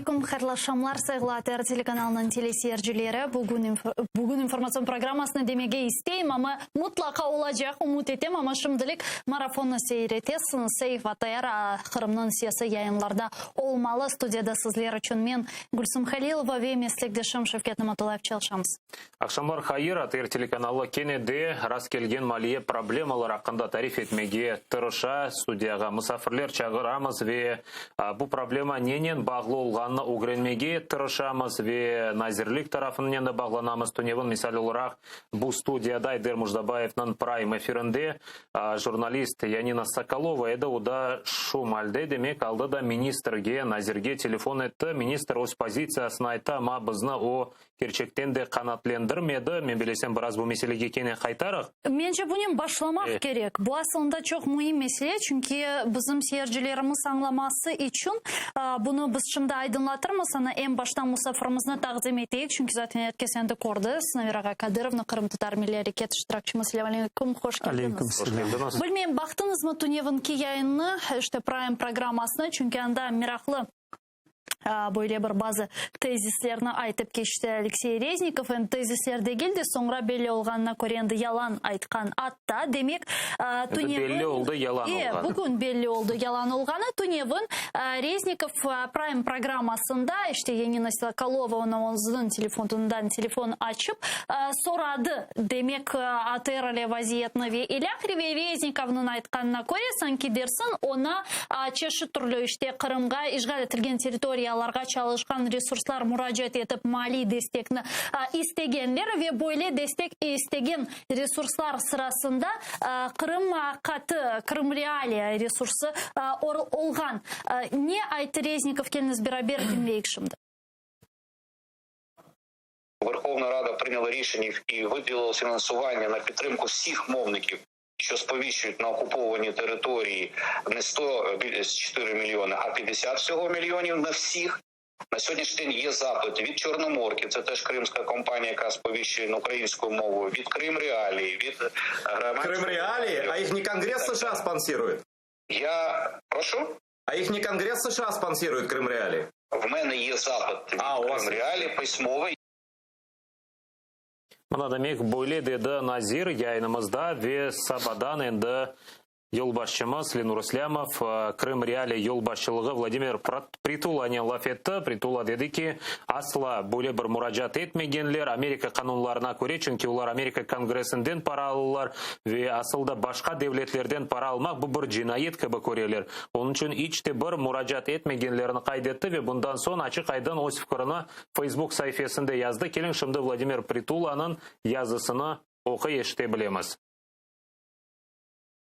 aleyküm, hayırlı aqşamlar, sayğılı ATR telekanalınıñ teleseyircileri. Bugün, bugün informatsion programmasını demege isteyim, amma mutlaqa olacaq, ümüt etem, amma şimdilik marafonnı seyir etesiñiz. Seyf ATR, Qırımnıñ sesi yayınlarda olmalı. Studiyada sizler içün men, Gülsüm Halilova ve meslekdeşim Şevket Namatullayev çalışamız. Aqşamlar hayır, ATR telekanalı kene de rastkelgen maliye problemalar aqqında tarif etmege tırışa. Studiyağa musafirler çağıramız ve bu problema nenen bağlı olğanını ögrenmege tırışamız ve nazirlik tarafınen de bağlanamız. Tünevin, misal olaraq, bu studiyada Ayder Mujdabayevniñ Prime efirinde jurnalist Yanina Sokolova edi, o da şu malde, demek, aldı da ministrge, nazirge telefon etti. Ministr öz pozitsiyasını ayttı, amma bizni o Kerçekten de qanaatlendirmedi. Men bilesem, biraz bu meselege kene qaytarıq. Mence, bunen başlamaq kerek. Bu asılında çoq müim mesele, çünki bizim seyircilerimiz añlaması içün bunı biz şimdi aydınlatırmız. Ana, eñ baştan musafirimizni taqdim eteyik, çünki zaten er kes endi kördi, Sinaver ağa Kadırovnı, qırımtatar milliy areket iştirakçimiz. Selâm aleyküm, hoş keldiñiz. Aleyküm selâm. Bilmeyim, baqtıñızmı tünevinki yayınnı, işte Prime programmasını, çünki anda meraqlı Böyle bir bazı tezislerni aytıp keçti Aleksey Reznikov. Endi tezisler degil de, soñra belli olğanına köre endi yalan aytqan atta. Demek, tünevin... Belli oldı yalan olğanı. Bugün belli oldı yalan olğanı. Tünevin Reznikov Prime programmasında, işte Yanina Sokolova onıñ özüniñ telefonından telefon açıp soradı, demek, ATR ile vaziyetni ve ilâhre. Ve Reznikovnıñ aytqanına köre, sanki dersiñ, oña Çeşit türlü işte Qırımğa, işğal etilgen territoriyalarğa çalışqan resurslar muracaat etip maliy destekni istegenler ve böyle destek istegen resurslar sırasında Qırım qatı, Krımrealiya resursı olğan. Ne ayttı Reznikov, keliñiz beraber diñleyik şimdi. Верховна Рада прийняла рішення і виділила фінансування на підтримку всіх мовників, що сповіщують на окупованій території не 104 мільйони, а 50 всього мільйонів на всіх. На сьогоднішній день є запит від Чорноморки, це теж кримська компанія, яка сповіщує українською мовою, від Крим Реалії, від громадського... Крим Реалії? А їх не Конгрес США спонсирує? Я прошу? А їх не Конгрес США спонсирує Крим Реалії? В мене є запит від Крим Реалії письмовий. Mına demek, böyle dedi nazir yayınımızda ve sabadan endi yolbaşçımız Lenur İslâmov Krım Realii yolbaşçılığı Vladimir Pritulanen laf etti. Pritula dedi ki, asla böyle bir muracaat etmegenler, Amerika qanunlarına köre, çünki olar Amerika Kongressinden para alırlar ve asıl da başqa devletlerden para almaq bu bir cinayet kibi köreler. Onıñ içün iç te bir muracaat etmegenlerini qayd etti ve bundan soñ açıq-aydın öz fikirini Facebook saifesinde yazdı. Keliñ, şimdi Vladimir Pritulanıñ yazısını oquy eşite bilemiz.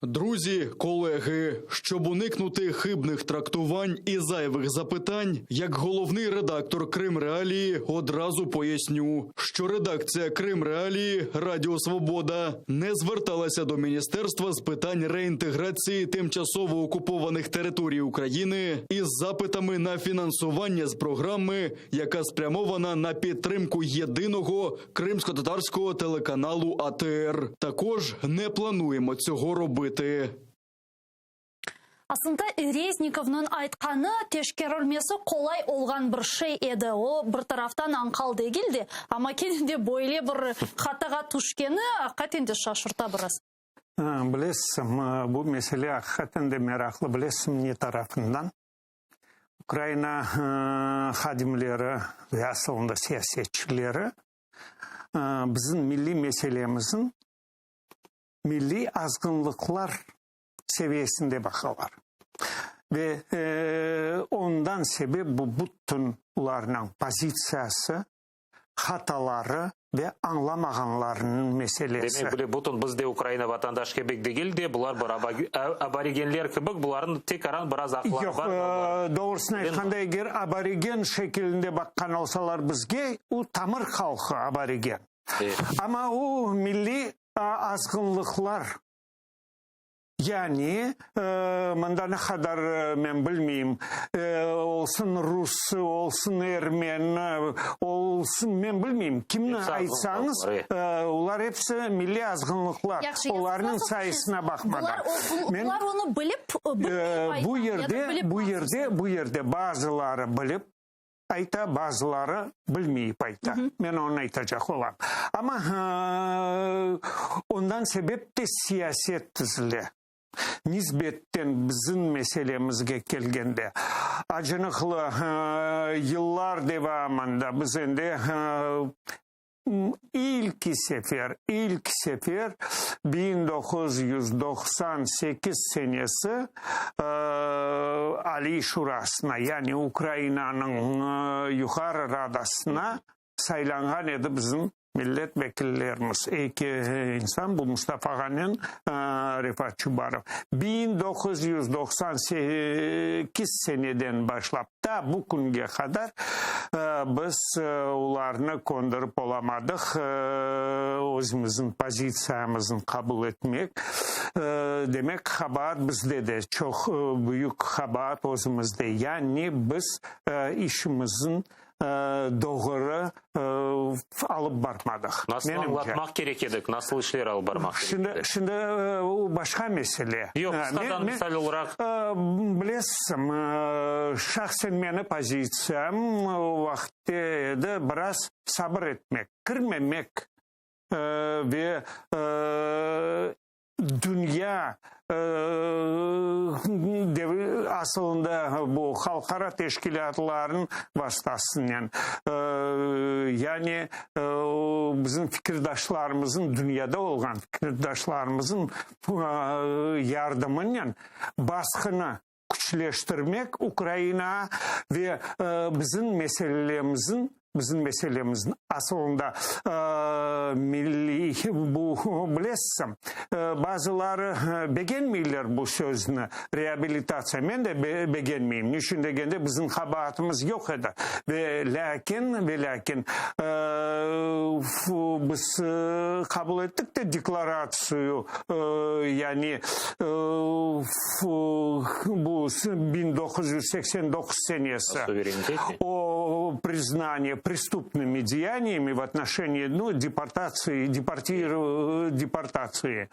Друзі, колеги, щоб уникнути хибних трактувань і зайвих запитань, як головний редактор Крим Реалії одразу поясню, що редакція Крим Реалії Радіо Свобода не зверталася до Міністерства з питань реінтеграції тимчасово окупованих територій України із запитами на фінансування з програми, яка спрямована на підтримку єдиного кримськотатарського телеканалу АТР. Також не плануємо цього робити. Aslında Reznikovnıñ aytqanı teşkerilmesi qolay olğan bir şey edi. O, bir taraftan añqal degil de, amma kene de böyle bir hatağa tüşkeni aqiqaten de şaşırta biraz. Bilesiñ, bu mesele aqiqaten de meraqlı. Bilesiñ, ne tarafından? Ukraina hadimleri ve asılında siyasetçileri bizim milliy meselemizin milliy azğınlıqlar seviyesinde baqalar. Ve ondan sebep bu bütün olarnıñ pozitsiyası, hataları ve añlamağanlarınıñ meselesi. Demek, bile bütün biz de Ukraina vatandaş kibik degil de, bular bir aborigenler kibik, bularnıñ tekaran biraz aqları Yoq, bar, olar doğrusını aytqanda, eger aborigen şekilinde baqqan olsalar bizge, o tamır halqı aborigen. Amma o milliy azğınlıqlar. Yani, mında ne qadar, men bilmeyim, olsun rusı, olsun ermeni, olsun, men bilmeyim, kimni aytsañız, olar episi milliy azğınlıqlar, olarnıñ sayısına baqmadan. Bular onı bilip, bilmeyip aytalar ya da bilip Bu yerde, bu yerde bazıları bilip. ayta, bazıları bilmeyip ayta. Men onı aytacaq olam. Amma ondan sebep de siyaset tizile. Nisbetten bizim meselemizge kelgende, acınıqlı yıllar devamında biz endi İlki sefer, ilk sefer 1998 senesi Aliy Şurasına, yani Ukrainanıñ Yuqarı Radasına saylanğan edi bizim millet vekillerimiz, eki insan, bu Mustafa ağanen Refat Çubarov. 1998 seneden başlap Ta bu künge qadar biz olarnı köndirip olamadıq, özümizniñ pozitsiyamıznı qabul etmek. Demek, qabaat bizde de, çoq büyük qabaat özümizde. Yani biz işimizni doğru alıp barmadıq. Nasıl añlatmaq kerek edik, nasıl işler alıp barmaq kerek edik? Şimdi o başqa mesele. Yoq, qısqadan misal olaraq. Bilesiñ, şahsen meni pozitsiyam o vaqıtte edi, biraz sabır etmek, kirmemek ve Dünya asılında bu halqara teşkilâtlarnıñ vastasınen, yani bizim fikirdaşlarımıznıñ, dünyada olğan fikirdaşlarımıznıñ yardımınen basqını küçleştirmek Ukrainağa ve bizim meselelerimizniñ, bizim meselemizniñ asılında milliy, bu, bilesiñ, bazıları begenmeyler bu sözni, reabilitatsiya, men de begenmeyim, niçün degende, bizim qabaatımız yoq edi, ve lâkin, ve lâkin biz qabul ettik de deklaratsiyu, yani bu 1989 senesi o priznaniye prestupnımi deyaniyami v otnoşenii, nu, deportatsiyi, deportatsiyi.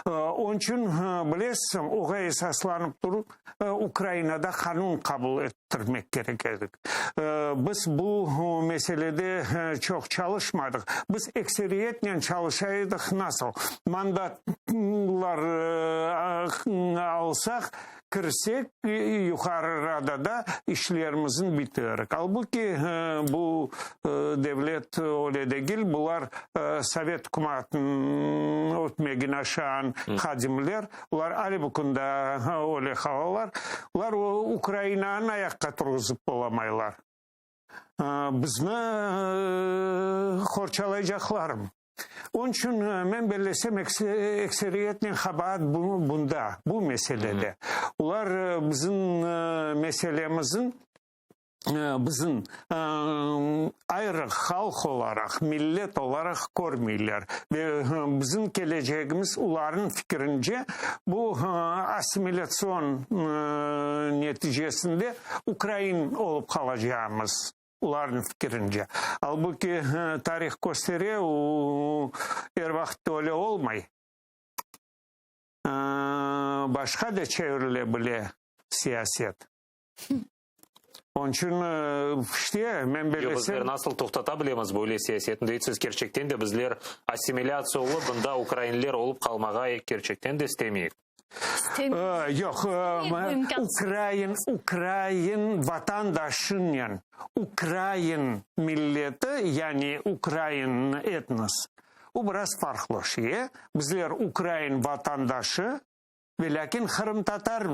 Onıñ içün, bilesiñ, oğa esaslanıp turıp, Ukrainada qanun qabul ettirmek kerek edik. Biz bu meselede çoq çalışmadıq. Biz ekseriyetnen çalışa edik, nasıl? Mandatlar alsaq, kirsek Yuqarı Radada işlerimizni bitirik. Albuki bu devlet öyle degil, bular sovet ükümatınıñ ötmegini aşağan hadimler, Olar ale bu kün daa öyle qalalar. Olar Ukrainanı ayaqqa turğuzıp olamaylar. Bizni qorçalaycaqlarmı? Onıñ içün men bellesem, ekseriyetnen qabaat bunda, bu meselede. Olar bizim meselemizin bizim ayrı halq olaraq, millet olaraq körmeyler. Ve bizim kelecegimiz, olarnıñ fikirince, bu assimilâtsion neticesinde ukrain olıp qalacağımız, olarnıñ fikirince. Albuki tarih köstere, er vaqıt öyle olmay. Başqa da çevirile bile siyaset. Onıñ içün, işte, men Yo, bellesem. Bizler nasıl toqtata bilemiz böyle siyasetni, deysiz, kerçekten de bizler assimilâtsiya olıp, bunda ukrainler olıp qalmağa kerçekten de istemeyik. İstemeyik. Yoq, ukrain, ukrain vatandaşınen ukrain milleti, yani ukrain etnos, o biraz farqlı şey. Bizler ukrain vatandaşı, velâkin qırımtatar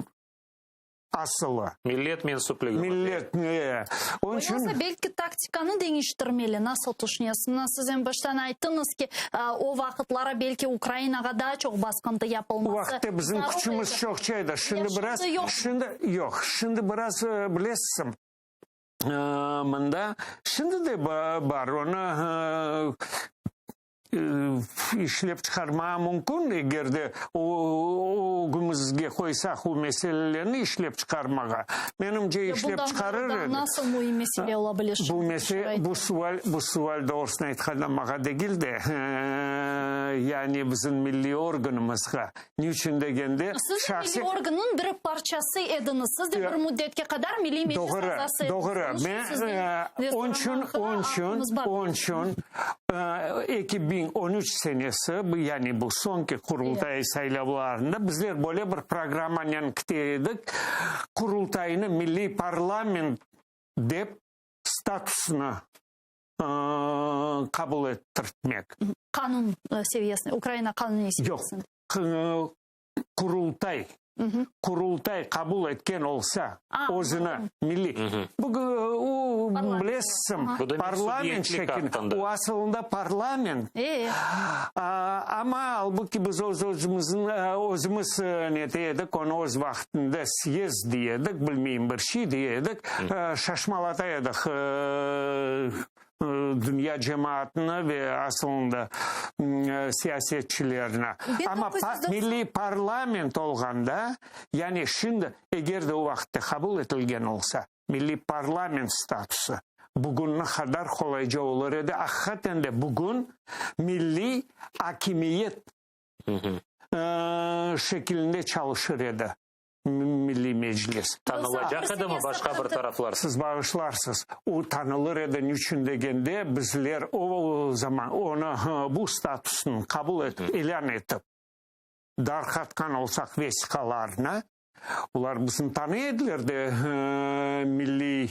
asılı. Millet mensüpligi. Millet, e. Onıñ içün. Olmasa, belki taktikanı deñiştirmeli, nasıl tüşünesiñ? Mına siz eñ baştan ayttıñız ki, o vaqıtları belki Ukrainağa daa çoq basqıntı yapılması O vaqıtta bizim küçümiz çoqça edi. Şimdi biraz, şimdi yoq, şimdi biraz, bilesiñ, mında şimdi de bar, onı. İşlep çıqarmağa mümkün, eger de ögümizge qoysaq o meselelerni işlep çıqarmağa. Menimce, işlep çıqarır edik. Nasıl müim mesele ola bilir? Bu mesele, bu sual, bu sual doğrusını aytqanda maña degil de, yani bizim milliy organımızğa. Ne içün degende, Siz de milliy organnıñ bir parçası ediñiz. Siz de bir müddetke qadar Milliy Meclis azası ediñiz. Doğru, doğru. Onıñ içün, onıñ içün, onıñ içün 2013 senesi, yani bu soñki Qurultay saylavlarında bizler böyle bir programmanen kite edik, Qurultaynı milliy parlament dep statusını qabul ettirtmek. Qanun seviyesinde, Ukraina qanuniy seviyesinde. Yoq, Qurultay, Qurultay qabul etken olsa, özüni milliy, bugün o, bilesiñ, parlament şeklinde, o asılında parlament, amma albuki biz öz özümüzni, özümiz nete edik, onı öz vaqtında syezd dey edik, bilmeyim bir şey dey edik, şaşmalata edik. Dünya cemaatını ve asılında siyasetçilerni. Amma milliy parlament olğanda, yani şimdi, eger de o vaqıtta qabul etilgen olsa, milliy parlament statusı bugün ne qadar qolayca olur edi. Aqiqaten de bugün milliy akimiyet şekilinde çalışır edi. Milliy Meclis. Tanılacaq edimi başqa bir taraflar? Siz bağışlarsız, o tanılır edi, niçün degende, bizler o zaman onı, bu statusnı qabul etip, ilân etip, darqatqan olsaq vesiqalarnı, olar bizni tanıy ediler de, milliy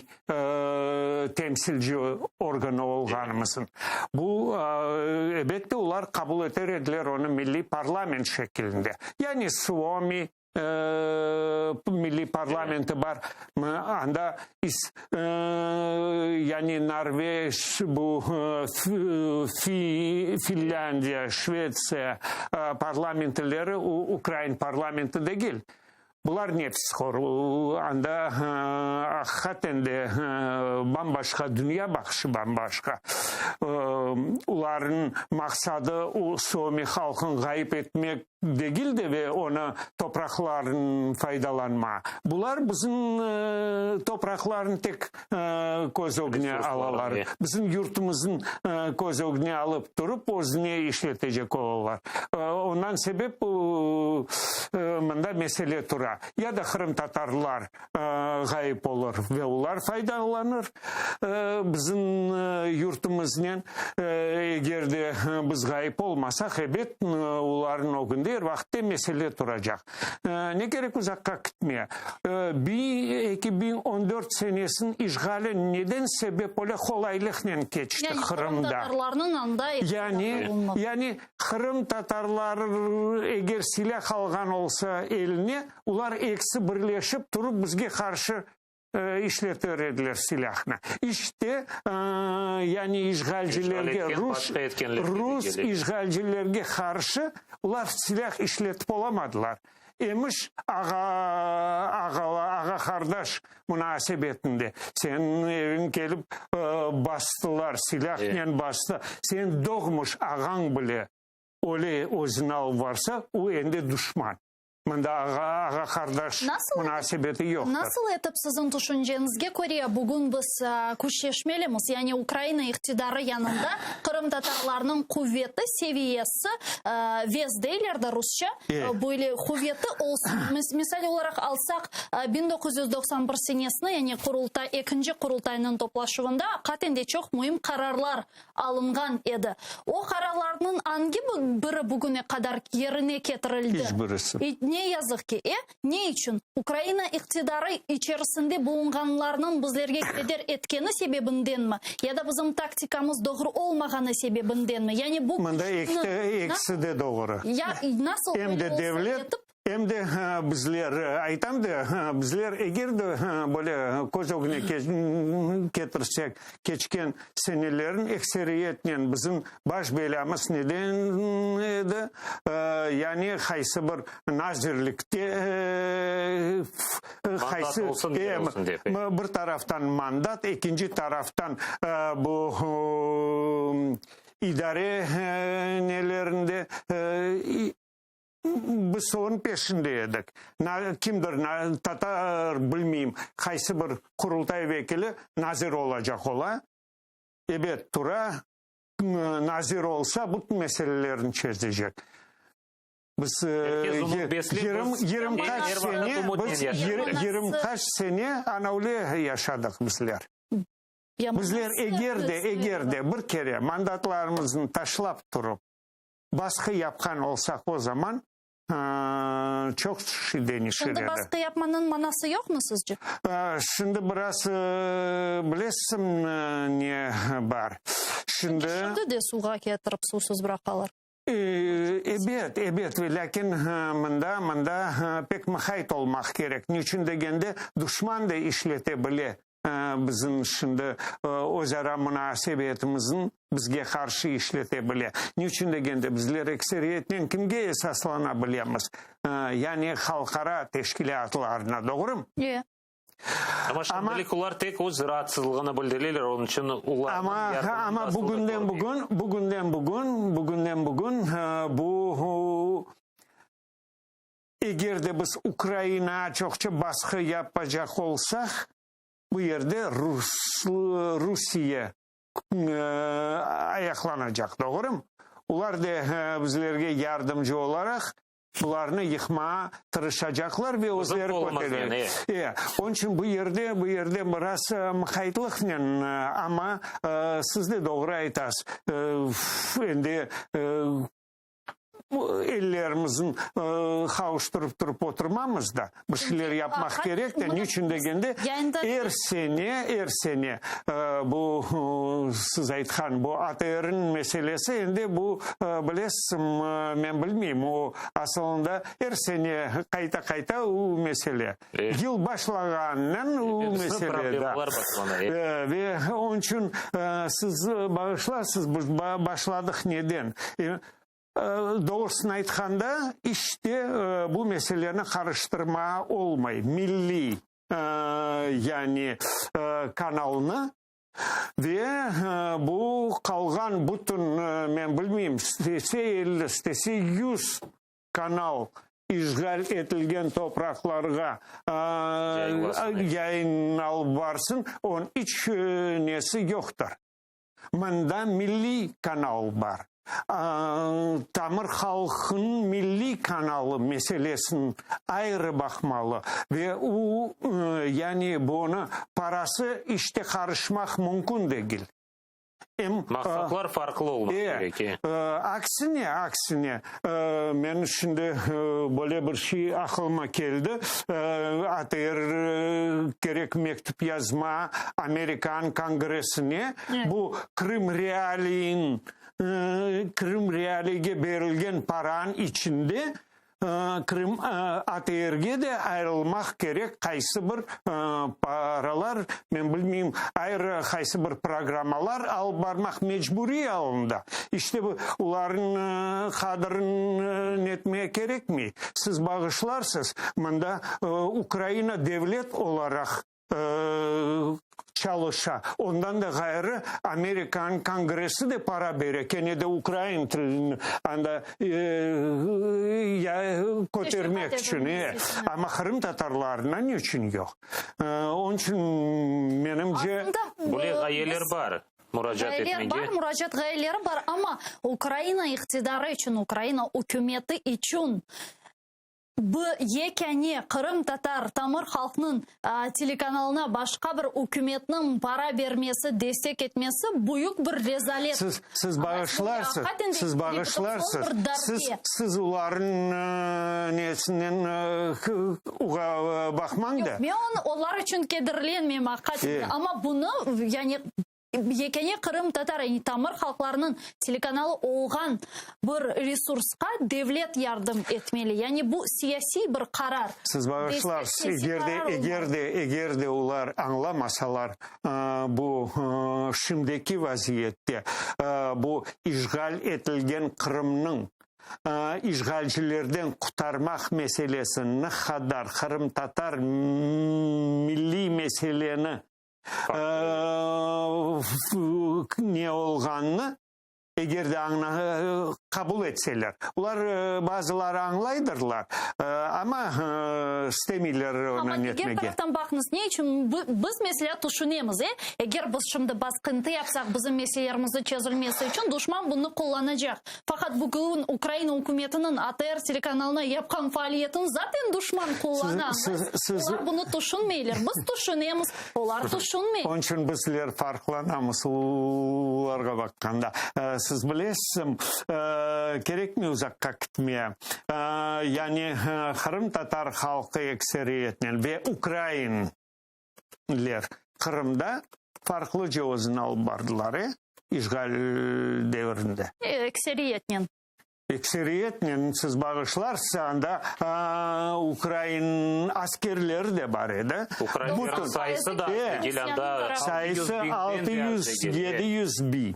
temsilci organı olğanımızın. Bu, elbette, olar qabul eter ediler onı milliy parlament şekilinde. Yani Suomi milliy parlamenti bar, anda yani Norveç, bu Finlândiya, Şvetsiya parlamentleri ukrain parlamenti degil. Bular nefishor, anda aqiqaten de bam-başqa dünya baqışı bam-başqa. Olarnıñ maqsadı o Suomi halqın ğayıp etmek degil de ve onı topraqların faydalanma. Bular bizim topraqlarnı tek köz ögüne alalar. Bizim yurtumıznı köz ögüne alıp turıp, özüne işletecek olalar. Ondan sebep mında mesele tura. Ya da qırımtatarlar ğayıp olur ve olar faydalanır bizim yurtumıznen. Eger de biz ğayıp olmasaq, ebet, olarnıñ ögünde er vaqıt mesele turacaq. Ne kerek uzaqqa kitmeye. 2014 senesiniñ işğali neden sebep öyle qolaylıqnen keçti Yani Qırımda? qırımtatarlarnıñ anda Yani, bulunması. yani qırımtatarlar eger silâh alğan olsa eline, olar ekisi birleşip turıp bizge qarşı işleter ediler silâhnı. İşte, yani işğalcilerge, rus, rus işğalcilerge qarşı olar silâh işletip olamadılar. Emiş, ağa, ağa-qardaş munasebetinde. Seniñ eviñ kelip bastılar, silâhnen bastı. Seniñ doğmuş ağañ bile öyle özüni alıp varsa, o endi duşman. Mında ağa-qardaş munasebeti yoqtır. Nasıl etip siziñ tüşünceñizge köre bugün biz küçleşmelimiz, yani Ukraina iqtidarı yanında qırımtatarlarnıñ quveti seviyesi, vez deyler de rusça, böyle quveti olsun. Misal olaraq alsaq, 1991 senesini, yani Qurultay, ekinci Qurultaynıñ toplaşuvında aqiqaten de çoq müim qararlar alınğan edi. O qararlarnıñ angi biri bugüne qadar yerine ketirildi? İç birisi. Ne yazıq ki, e? Ne içün? Ukraina iqtidarı içerisinde bulunğanlarnıñ bizlerge keder etkeni sebebindenmi? Ya da bizim taktikamız doğru olmağanı sebebindenmi? Yani bu Mında küçni ekisi de doğru. Ya nasıl Em de öyle olsa devlet, etip. Em de bizler, aytam da, bizler eger de böyle köz ögüne ketirsek, keçken senelerin ekseriyetnen bizim baş belâmız neden edi? Yani qaysı bir nazirlikte Mandat olsun, yer olsun dep. Bir taraftan mandat, ekinci taraftan bu idare nelerinde Biz onıñ peşinde edik. Kimdir, tatar bilmeyim, qaysı bir Qurultay vekili nazir olacaq ola. Ebet, tura, nazir olsa, bütün meselelerini çezecek. Biz yigirmi qaç sene ana öyle yaşadıq bizler. Bizler eger de, eger de bir kere mandatlarımıznı taşlap turıp, Basqı yapqan olsaq o zaman çoq şey deñişir Şimdi edi. basqı yapmanıñ manası yoqmı sizce? Şimdi biraz bilesiñ ne bar. Şimdi. Şimdi de suvğa ketirip suvsız bıraqalar. Ebet, ebet, ve lâkin mında, mında pek mıqayt olmaq kerek. Niçün degende, duşman da işlete bile Bizim şimdi özara munasebetimizni bizge qarşı işlete bile. Ne içün degende, bizler ekseriyetnen kimge esaslana bilemiz? Yani halqara teşkilâtlarına, doğrumı? E. Amma şimdilik olar tek öz raatsızlığını bildireler, onıñ içün olarnıñ yardımını Amma asıl da bugünden körmeymiz. bugün, bugünden bugün, bugünden bugün bu Eger de biz Ukrainağa çoqça basqı yapacaq olsaq, bu yerde Rusiye ayaqlanacaq, doğrumı? Olar da bizlerge yardımcı olaraq, bularnı yıqmağa tırışacaqlar ve özleri köterecek. Onıñ içün bu yerde, bu yerde biraz mıqaytlıqnen, amma siz de doğru aytasız, endi Ellerimizni qavuştırıp turıp oturmamız da, bir şeyler yapmaq kerek de, niçün degende, er sene, er sene bu siz aytqan bu ATRniñ meselesi, endi bu bilesiz, men bilmeyim, o asılında er sene qayta-qayta o mesele. Yıl başlağanınen o mesele da. Ve onıñ içün siz bağışlarsız, biz başladıq neden? Doğrusını aytqanda, işte bu meseleni qarıştırmağa olmay, milliy yani kanalnı ve bu qalğan bütün, men bilmeyim, istese 50, istese 100 kanal işğal etilgen topraqlarğa yayın alıp barsın, onıñ iç nesi yoqtır. Mında milliy kanal bar. Tamır halqınıñ milliy kanalı meselesini ayrı baqmalı ve o, yani bunı parası işte qarışmaq mümkün degil. Maqsatlar farqlı olmaq kerek. Aksine, aksine, men şimdi böyle bir şey aqılıma keldi, ATR kerek mektüp yazma Amerikan Kongressine, bu Krım Realiyin, Krım Realiyge berilgen paranıñ içinde Krım ATRge de ayırılmaq kerek qaysı bir paralar, men bilmeyim, ayrı qaysı bir programmalar alıp barmaq mecburiy alında. İşte bu, olarnıñ qadrini netmege kerekmey. Siz bağışlarsız, mında Ukraina devlet olaraq çalışa. Ondan da ğayrı, Amerikanıñ Kongressi de para bere, kene de ukrain tilini anda kötermek içün. Amma qırımtatarlarına ne içün yoq? Onıñ içün, menimce. Böyle ğayeler bar, muracaat Ğayeler etmege. bar, muracaat ğayeleri bar, amma Ukraina iqtidarı içün, Ukraina ükümeti içün Bu yekâne qırımtatar tamır halqnıñ telekanalına başqa bir ükümetniñ para bermesi, destek etmesi büyük bir rezalet. Siz, siz bağışlarsız, siz bağışlarsız, siz, siz olarnıñ nesinden uğa baqmañ da. Yoq, men olar içün kederlenmeyim, aqiqaten, amma bunı, yani. Yekâne qırımtatar, yani tamır halqlarınıñ telekanalı olğan bir resursqa devlet yardım etmeli. Yani bu siyasiy bir qarar. Siz bağışlarsız, Destek siyasiy eger de, qarar olmalı. eger de, eger de olar añlamasalar, bu şimdiki vaziyette, bu işğal etilgen Qırımnıñ işğalcilerden qutarmaq meselesi ne qadar qırımtatar milliy meseleni ne olğanını eger de qabul etseler. Olar bazıları añlaydırlar, amma istemeyler onı Amma diger netmege. taraftan baqıñız, ne içün biz, meselâ, tüşünemiz, e? Eger biz şimdi basqıntı yapsaq, bizim meselelerimizni çezilmesi içün duşman bunı qullanacaq. Faqat bugün Ukraina ükümetiniñ ATR telekanalına yapqan faaliyetini zaten duşman qullana. Olar bunı tüşünmeyler. Biz tüşünemiz, olar tüşünmey. Onıñ içün bizler farqlanamız olarğa baqqanda. Siz bilesiz, kerekmey uzaqqa kitmeye. Yani qırımtatar halqı ekseriyetnen ve ukrainler Qırımda farqlıca özüni alıp bardılar, e, işğal devirinde. Ekseriyetnen. Ekseriyetnen, siz bağışlarsız, anda ukrain askerleri de bar edi. Ukrainlerniñ sayısı da az degil, anda Sayısı 600, 700 biñ.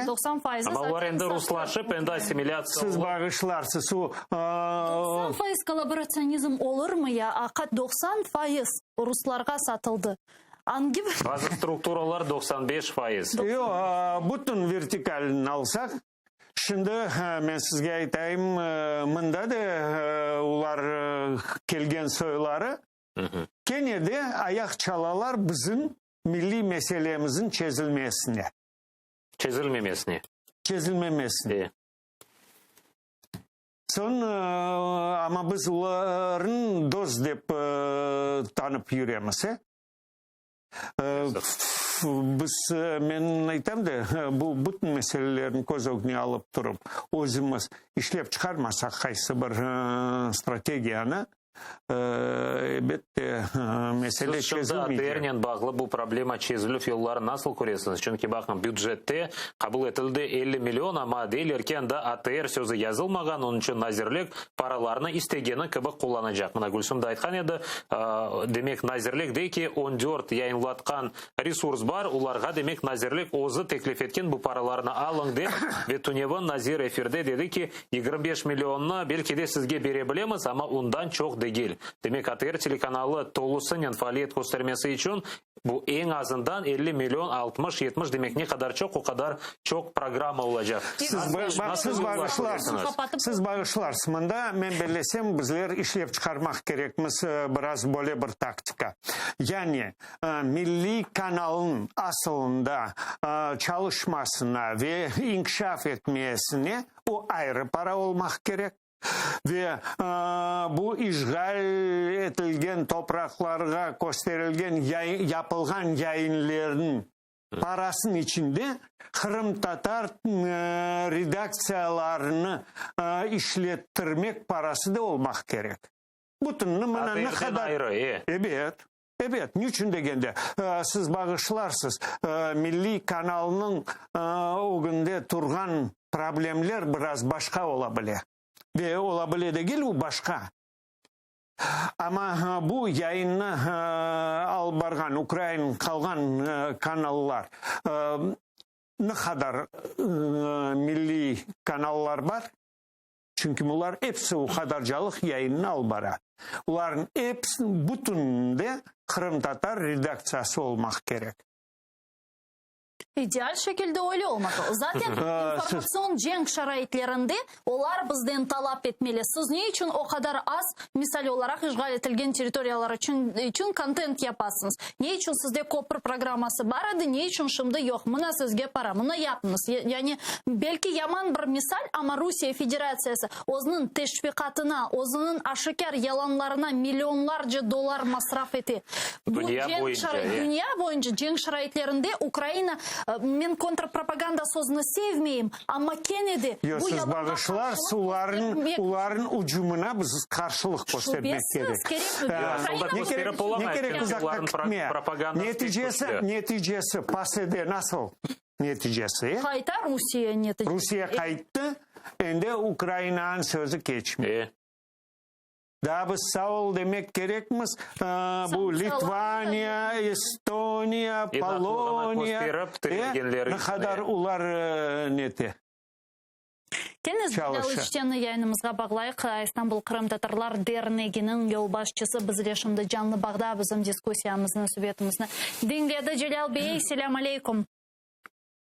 90 faizi Amma olar zaten endi ruslaşıp, endi assimilâtsiya Siz olıp. bağışlarsız, o. 90% kollaboratsionizm olurmı ya? Aqat 90% ruslarğa satıldı. Angi bir. Bazı strukturalar 95%. Yoq, bütün vertikalini alsaq, şimdi men sizge aytayım, mında da olar kelgen soyları kene de ayaq çalalar bizim milliy meselemizin çezilmesine. Çezilmemesine. Çezilmemesine. E. Soñ, amma biz olarnı dost dep tanıp yüremiz, e. Biz, men aytam da, bu bütün meselelerni köz ögüne alıp turıp, özümiz işlep çıqarmasaq qaysı bir strategiyanı, Elbette, mesele Siz şimdi çezilmeycek. ATRnen bağlı bu problema çezilüv yolları nasıl köresiñiz? Çünki, baqıñ, bücette qabul etildi 50 million, amma deyler ki, anda ATR sözü yazılmağan, onıñ içün nazirlik paralarnı istegeni kibi qullanacaq. Mına, Gülsüm de aytqan edi, demek, nazirlik dey ki, on dört yayınlatqan resurs bar, olarğa, demek, nazirlik özü teklif etken bu paralarnı alıñ dep, ve tünevin nazir efirde dedi ki, 25 millionnı belki de sizge bere bilemiz, amma ondan çoq degil. Demek, ATR telekanalı tolusınen faaliyet köstermesi içün bu eñ azından 50 million, 60, 70, demek, ne qadar çoq, o qadar çoq programma olacaq. Siz, baq, siz bağışlarsıñız, siz bağışlarsız, mında, men bellesem, bizler işlep çıqarmaq kerekmiz biraz böyle bir taktika. Yani, milliy kanalnıñ asılında çalışmasına ve inkişaf etmesine o ayrı para olmaq kerek ve bu işğal etilgen topraqlarğa kösterilgen yapılğan yayınlerniñ parasınıñ içinde qırımtatar redaktsiyalarını işlettirmek parası da olmaq kerek. Bütünini mına ne qadar. Ayrı, e. Ebet. Ebet, niçün degende, siz bağışlarsız, milliy kanalnıñ ögünde turğan problemler biraz başqa ola bile. Ve ola bile degil, o başqa. Amma bu yayınnı alıp barğan ukrain qalğan kanallar, ne qadar milliy kanallar bar? Çünki bular episi o qadarcalıq yayınını alıp bara. Olarnıñ episiniñ bütününde qırımtatar redaktsiyası olmaq kerek. İdeal şekilde öyle olmalı. Zaten informatsion cenk şaraitlerinde olar bizden talap etmeli. Siz ne içün o qadar az, misal olaraq, işğal etilgen territoriyalar içün içün kontent yapasıñız? Ne içün sizde köpür programması bar edi, ne içün şimdi yoq? Mına sizge para, mına yapıñız. Yani, belki yaman bir misal, amma Rusiye Federatsiyası özüniñ teşviqatına, özüniñ aşikâr yalanlarına millionlarca dollar masraf ete. Bu Dünya cenk boyunca, şarait, e. dünya boyunca cenk şaraitlerinde Ukraina. Men kontrpropaganda sözüni sevmeyim, amma kene de Yoq, bu siz yalanğa bağışlar, qarşılıq sularnıñ, köstermek olarnıñ ücümına biz qarşılıq köstermek Şübesiz, kerek. kerek. Ya, Ukraina soldat Ne kerek, kösterip ne olamayız, kerek çünki uzaqqa olarnıñ gitmeye. propagandası pek Neticesi, küçlü. neticesi PACEde nasıl neticesi? e? Qayta Rusiye neticesi. Rusiye qayttı, endi Ukrainanıñ sözü keçmey. E. Daa biz sağ ol demek kerekmiz, bu Sanktsiyalarnı Litvaniya, Estoniya, İnatlıgını Poloniya, kösterip tirengenleri ne içün, qadar e. olar nete. Kene Celâl Çalışa. İçtenni yayınımızğa bağlayıq. İstanbul qırımtatarlar derneginiñ yolbaşçısı bizle şimdi canlı bağda bizim diskussiyamıznı, subetimizni diñledi. Celâl bey, selâm aleyküm.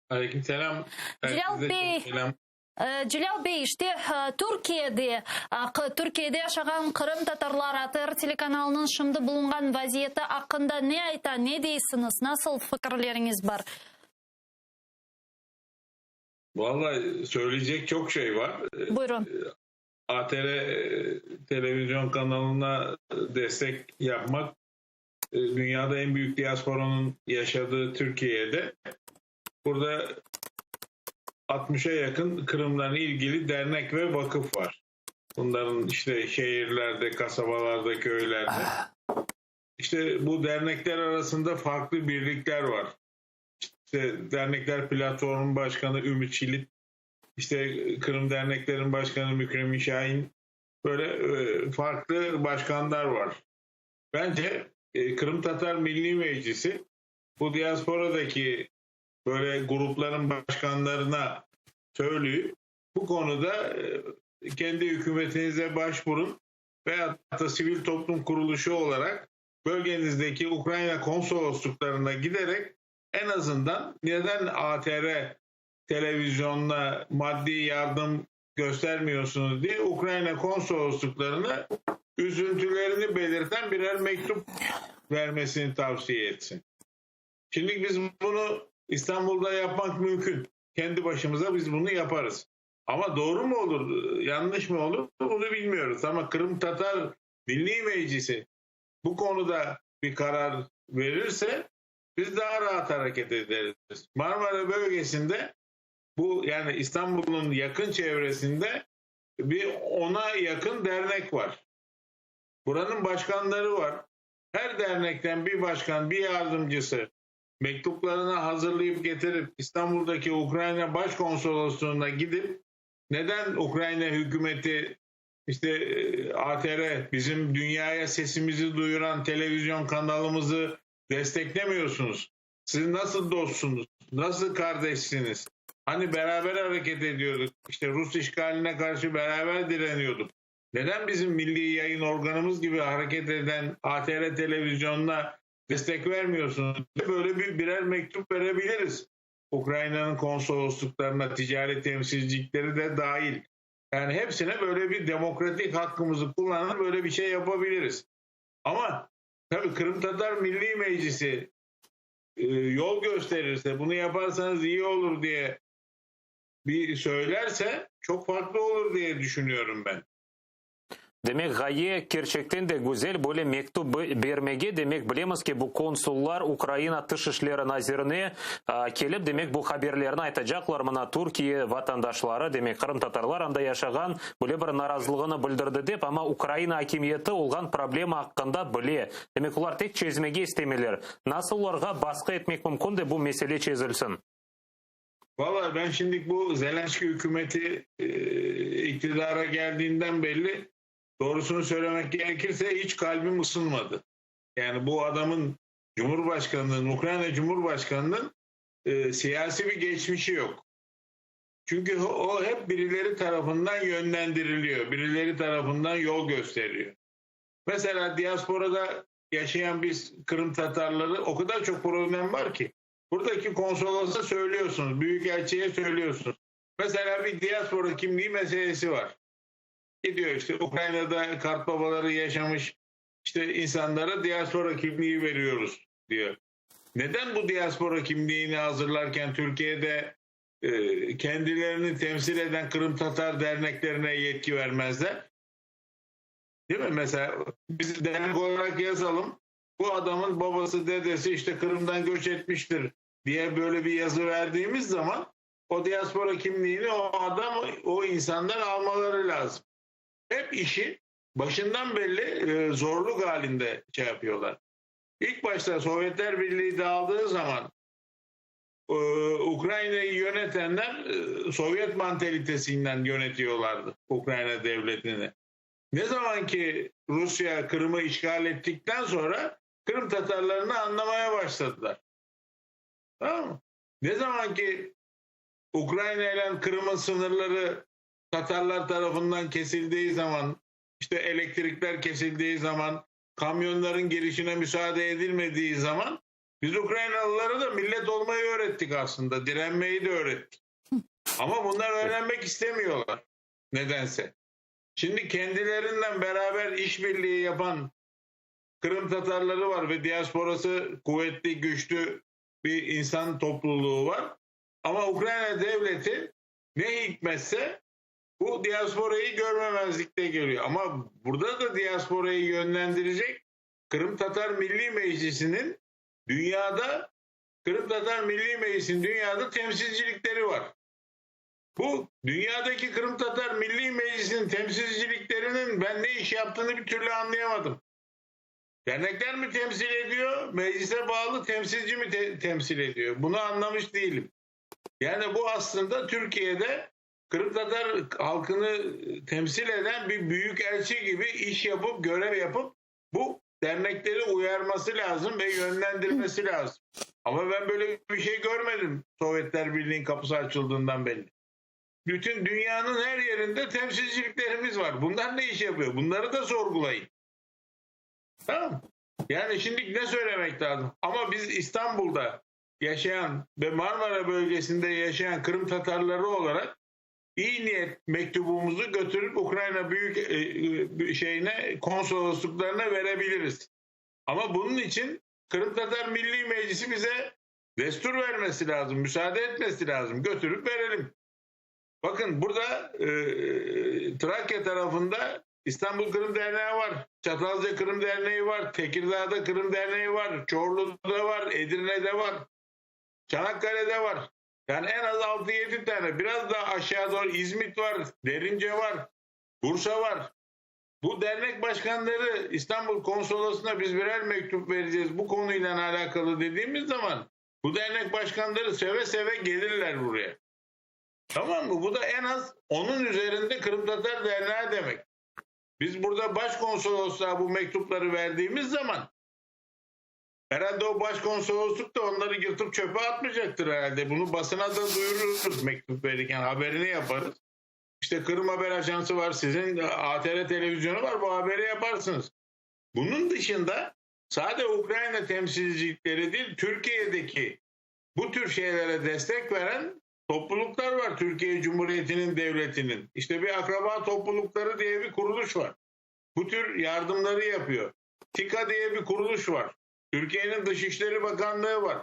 Aleyküm selâm. Celâl Herkese bey, çok selam. Celâl bey, işte, Türkiyede, Türkiyede yaşağan qırımtatarlar ATR telekanalınıñ şimdi bulunğan vaziyeti aqqında ne ayta, ne deysiñiz, nasıl fikirleriñiz bar? Vallahi söyleyecek çok şey var. Buyurın. ATR televizyon kanalına destek yapmak dünyada en büyük diasporanın yaşadığı Türkiye'de burada 60'a yakın Kırım'la ilgili dernek ve vakıf var. Bunların işte şehirlerde, kasabalarda, köylerde. İşte bu dernekler arasında farklı birlikler var. İşte Dernekler Platformu Başkanı Ümit Çilit, işte Kırım Derneklerin Başkanı Mükremin Şahin, böyle e, farklı başkanlar var. Bence e, Kırım Tatar Milli Meclisi bu diasporadaki böyle grupların başkanlarına söyleyip bu konuda e, kendi hükümetinize başvurun veyahut da sivil toplum kuruluşu olarak bölgenizdeki Ukrayna konsolosluklarına giderek en azından neden ATR televizyonuna maddi yardım göstermiyorsunuz diye Ukrayna konsolosluklarına üzüntülerini belirten birer mektup vermesini tavsiye etsin. Şimdi biz bunu İstanbul'da yapmak mümkün. Kendi başımıza biz bunu yaparız. Ama doğru mu olur, yanlış mı olur bunu bilmiyoruz. Ama Kırım Tatar Milli Meclisi bu konuda bir karar verirse biz daha rahat hareket ederiz. Marmara bölgesinde bu yani İstanbul'un yakın çevresinde bir ona yakın dernek var. Buranın başkanları var. Her dernekten bir başkan, bir yardımcısı mektuplarını hazırlayıp getirip İstanbul'daki Ukrayna Başkonsolosluğu'na gidip neden Ukrayna hükümeti işte e, ATR bizim dünyaya sesimizi duyuran televizyon kanalımızı desteklemiyorsunuz? Siz nasıl dostsunuz? Nasıl kardeşsiniz? Hani beraber hareket ediyorduk. İşte Rus işgaline karşı beraber direniyorduk. Neden bizim milli yayın organımız gibi hareket eden ATR televizyonuna destek vermiyorsunuz? Böyle bir birer mektup verebiliriz. Ukrayna'nın konsolosluklarına, ticari temsilcilikleri de dahil. Yani hepsine böyle bir demokratik hakkımızı kullanıp böyle bir şey yapabiliriz. Ama tabii Kırım Tatar Milli Meclisi e, yol gösterirse, bunu yaparsanız iyi olur diye bir söylerse çok farklı olur diye düşünüyorum ben. Demek, ğaye kerçekten de güzel, böyle mektüp bermege, demek, bilemiz ki, bu konsullar Ukraina Tış işleri nazirine kelip, demek, bu haberlerni aytacaqlar, mına, Türkiye vatandaşları, demek, qırımtatarlar anda yaşağan, böyle bir narazılığını bildirdi dep, amma Ukraina akimiyeti olğan problema aqqında bile, demek, olar tek çezmege istemeyler. Nasıl olarğa basqı etmek mümkün de bu mesele çezilsin? Vallahi ben şimdi bu Zelenski hükümeti e, iktidara geldiğinden belli doğrusunu söylemek gerekirse hiç kalbim ısınmadı. Yani bu adamın Cumhurbaşkanı'nın, Ukrayna Cumhurbaşkanı'nın e, siyasi bir geçmişi yok. Çünkü o hep birileri tarafından yönlendiriliyor. Birileri tarafından yol gösteriyor. Mesela diasporada yaşayan biz Kırım Tatarları o kadar çok problem var ki. Buradaki konsolosa söylüyorsunuz, büyükelçiye söylüyorsunuz. Mesela bir diaspora kimliği meselesi var. Gidiyor işte Ukrayna'da kartbabaları yaşamış işte insanlara diaspora kimliği veriyoruz diyor. Neden bu diaspora kimliğini hazırlarken Türkiye'de e, kendilerini temsil eden Kırım Tatar derneklerine yetki vermezler? Değil mi? Mesela biz dernek olarak yazalım. Bu adamın babası, dedesi işte Kırım'dan göç etmiştir. diye böyle bir yazı verdiğimiz zaman o diaspora kimliğini o adam, o insandan almaları lazım. Hep işi başından belli e, zorluk halinde şey yapıyorlar. İlk başta Sovyetler Birliği dağıldığı zaman e, Ukrayna'yı yönetenler e, Sovyet mantalitesinden yönetiyorlardı Ukrayna devletini. Ne zaman ki Rusya Kırım'ı işgal ettikten sonra Kırım Tatarlarını anlamaya başladılar. Tamam mı? Ne zaman ki Ukrayna ile Kırım'ın sınırları Tatarlar tarafından kesildiği zaman, işte elektrikler kesildiği zaman, kamyonların girişine müsaade edilmediği zaman biz Ukraynalılara da millet olmayı öğrettik aslında. Direnmeyi de öğrettik. Ama bunlar öğrenmek istemiyorlar. Nedense. Şimdi kendilerinden beraber işbirliği yapan Kırım Tatarları var ve diasporası kuvvetli, güçlü bir insan topluluğu var. Ama Ukrayna devleti ne hikmetse bu diasporayı görmemezlikte geliyor. Ama burada da diasporayı yönlendirecek Kırım Tatar Milli Meclisi'nin dünyada Kırım Tatar Milli Meclisi'nin dünyada temsilcilikleri var. Bu dünyadaki Kırım Tatar Milli Meclisi'nin temsilciliklerinin ben ne iş yaptığını bir türlü anlayamadım. Dernekler mi temsil ediyor, meclise bağlı temsilci mi te- temsil ediyor? Bunu anlamış değilim. Yani bu aslında Türkiye'de Kırım Tatar halkını temsil eden bir büyük elçi gibi iş yapıp görev yapıp bu dernekleri uyarması lazım ve yönlendirmesi lazım. Ama ben böyle bir şey görmedim Sovyetler Birliği'nin kapısı açıldığından beri. Bütün dünyanın her yerinde temsilciliklerimiz var. Bunlar ne iş yapıyor? Bunları da sorgulayın. Tamam Yani şimdi ne söylemek lazım? Ama biz İstanbul'da yaşayan ve Marmara bölgesinde yaşayan Kırım Tatarları olarak iyi niyet mektubumuzu götürüp Ukrayna büyük e, e, şeyine konsolosluklarına verebiliriz. Ama bunun için Kırım Tatar Milli Meclisi bize destur vermesi lazım, müsaade etmesi lazım. Götürüp verelim. Bakın burada e, Trakya tarafında İstanbul Kırım Derneği var. Çatalca Kırım Derneği var. Tekirdağ'da Kırım Derneği var. Çorlu'da var. Edirne'de var. Çanakkale'de var. Yani en az 6-7 tane. Biraz daha aşağı doğru İzmit var, Derince var, Bursa var. Bu dernek başkanları İstanbul Konsolosluğu'na biz birer mektup vereceğiz bu konuyla alakalı dediğimiz zaman bu dernek başkanları seve seve gelirler buraya. Tamam mı? Bu da en az onun üzerinde Kırım Tatar Derneği demek. Biz burada başkonsolosluğa bu mektupları verdiğimiz zaman herhalde o başkonsolosluk da onları yırtıp çöpe atmayacaktır herhalde. Bunu basına da duyururuz mektup verirken haberini yaparız. İşte Kırım Haber Ajansı var, sizin ATR televizyonu var bu haberi yaparsınız. Bunun dışında sadece Ukrayna temsilcilikleri değil Türkiye'deki bu tür şeylere destek veren topluluklar var Türkiye Cumhuriyeti'nin devletinin. İşte bir akraba toplulukları diye bir kuruluş var. Bu tür yardımları yapıyor. TİKA diye bir kuruluş var. Türkiye'nin Dışişleri Bakanlığı var.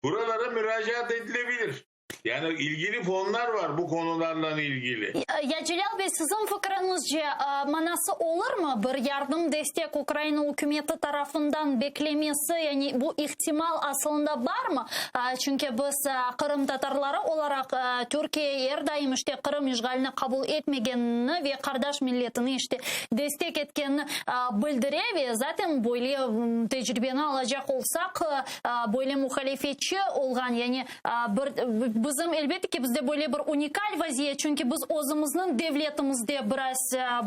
Buralara müracaat edilebilir. Yani ilgili fonlar var bu konularla ilgili. Ya Celal Bey siziñ fikriñizce manası olurmı bir yardım destek Ukraina ükümeti tarafından beklemesi yani bu ihtimal asılında barmı? Çünkü biz qırımtatarları olaraq Türkiye er daim işte Qırım işğalini qabul etmegenini ve qardaş milletini işte destek etkenini bildire ve zaten böyle tecribeni alacaq olsaq böyle muhalefetçi olğan yani Bir, bizim, elbette ki, bizde böyle bir unikal vaziyet, çünki biz özümizniñ devletimizde biraz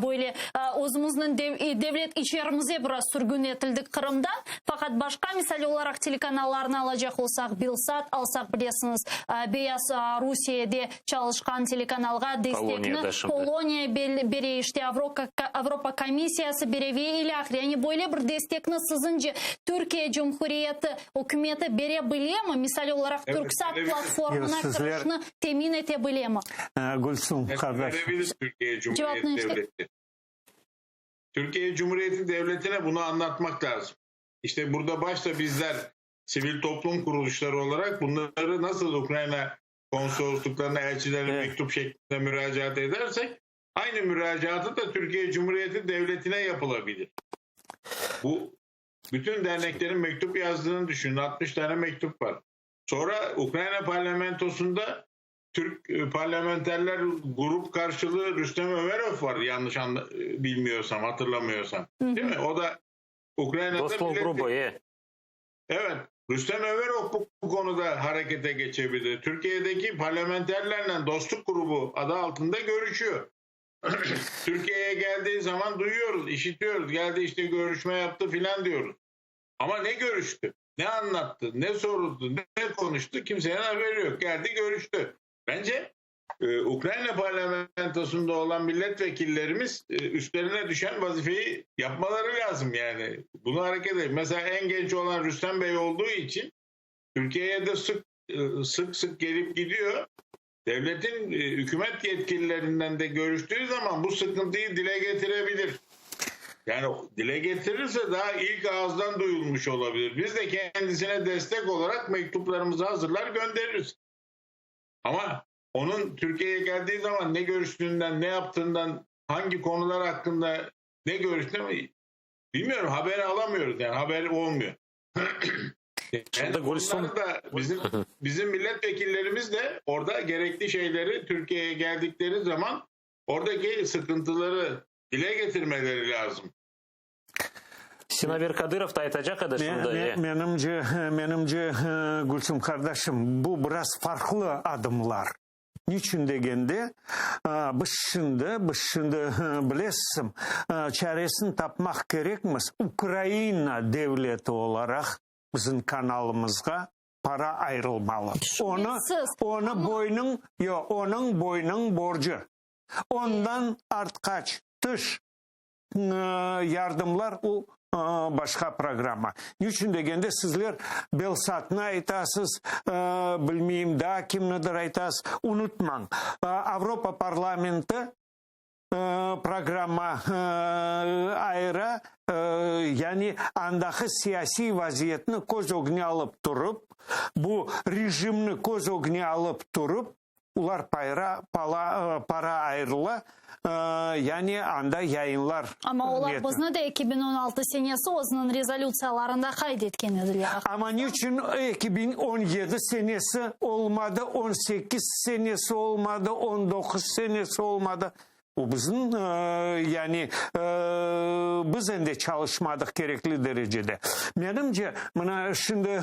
böyle, özümizniñ devlet içerimize biraz sürgün etildik Qırımdan. Faqat başqa, misal olaraq, telekanallarnı alacaq olsaq, Belsat alsaq, bilesiñiz, Beyaz Rusiyede çalışqan telekanalğa destekni Poloniya bere, işte Avropa komissiyası bere ve ilâhre. Yani böyle bir destekni siziñce Türkiye Cumhuriyeti Ükümeti bere bilemi, misal olaraq, TürkSat platformına kirişni temin ete bilemi? Gülsüm, qardaş. Verebilir Türkiye Cumhuriyeti Devleti. Türkiye Cumhuriyeti Devleti'ne bunu anlatmak lazım. İşte burada başta bizler sivil toplum kuruluşları olarak bunları nasıl Ukrayna konsolosluklarına, elçilerine Evet. mektup şeklinde müracaat edersek aynı müracaatı da Türkiye Cumhuriyeti Devleti'ne yapılabilir. Bu bütün derneklerin mektup yazdığını düşünün. 60 tane mektup var. Sonra Ukrayna parlamentosunda Türk e, parlamenterler grup karşılığı Rüstem Ömerov var yanlış anla, e, bilmiyorsam, hatırlamıyorsam. Değil mi? O da Ukrayna'da Dostluq grubu, e. Evet. Rüstem Ömerov bu, bu konuda harekete geçebilir. Türkiye'deki parlamenterlerle dostluk grubu adı altında görüşüyor. Türkiye'ye geldiği zaman duyuyoruz, işitiyoruz. Geldi işte görüşme yaptı filan diyoruz. Ama ne görüştü, ne anlattı, ne soruldu, ne konuştu kimsenin haberi yok. Geldi görüştü. Bence e, Ukrayna parlamentosunda olan milletvekillerimiz e, üstlerine düşen vazifeyi yapmaları lazım yani. Bunu hareket edin. Mesela en genç olan Rüstem Bey olduğu için Türkiye'ye de sık e, sık sık gelip gidiyor. Devletin e, hükümet yetkililerinden de görüştüğü zaman bu sıkıntıyı dile getirebilir. Yani dile getirirse daha ilk ağızdan duyulmuş olabilir. Biz de kendisine destek olarak mektuplarımızı hazırlar göndeririz. Ama onun Türkiye'ye geldiği zaman ne görüştüğünden, ne yaptığından, hangi konular hakkında ne görüştüğünü bilmiyorum. Haber alamıyoruz yani haber olmuyor. Yani Şimdi da bizim bizim milletvekillerimiz de orada gerekli şeyleri Türkiye'ye geldikleri zaman oradaki sıkıntıları dile getirmeleri lazım. Sinaver Kadırov da aytacaq edi şimdi. Menimce, menimce, Gülsüm qardaşım, bu biraz farqlı adımlar. Niçün degende, biz şimdi, biz şimdi bilesiñ, çaresini tapmaq kerekmiz, Ukraina devleti olaraq bizim kanalımızğa para ayırılmalı. Onı, onı boynıñ, yoq, onıñ boynıñ borcu. Ondan artqaç tış yardımlar o başqa programma. Niçün degende, sizler Belsatnı aytasız, bilmeyim, daa kimnidir aytasız, unutmañ, Avropa parlamenti programma ayıra, yani andaqı siyasiy vaziyetni köz ögüne alıp turıp, bu rejimni köz ögüne alıp turıp, Olar payra, pala, para ayırıla, yani anda yayınlar. Amma olar bizni de 2016 senesi özüniñ rezolütsiyalarında qayd etken ediler. Amma niçün 2017 senesi olmadı, 18 senesi olmadı, 19 senesi olmadı? O bizim, yani biz endi çalışmadıq kerekli derecede. Menimce, mına şimdi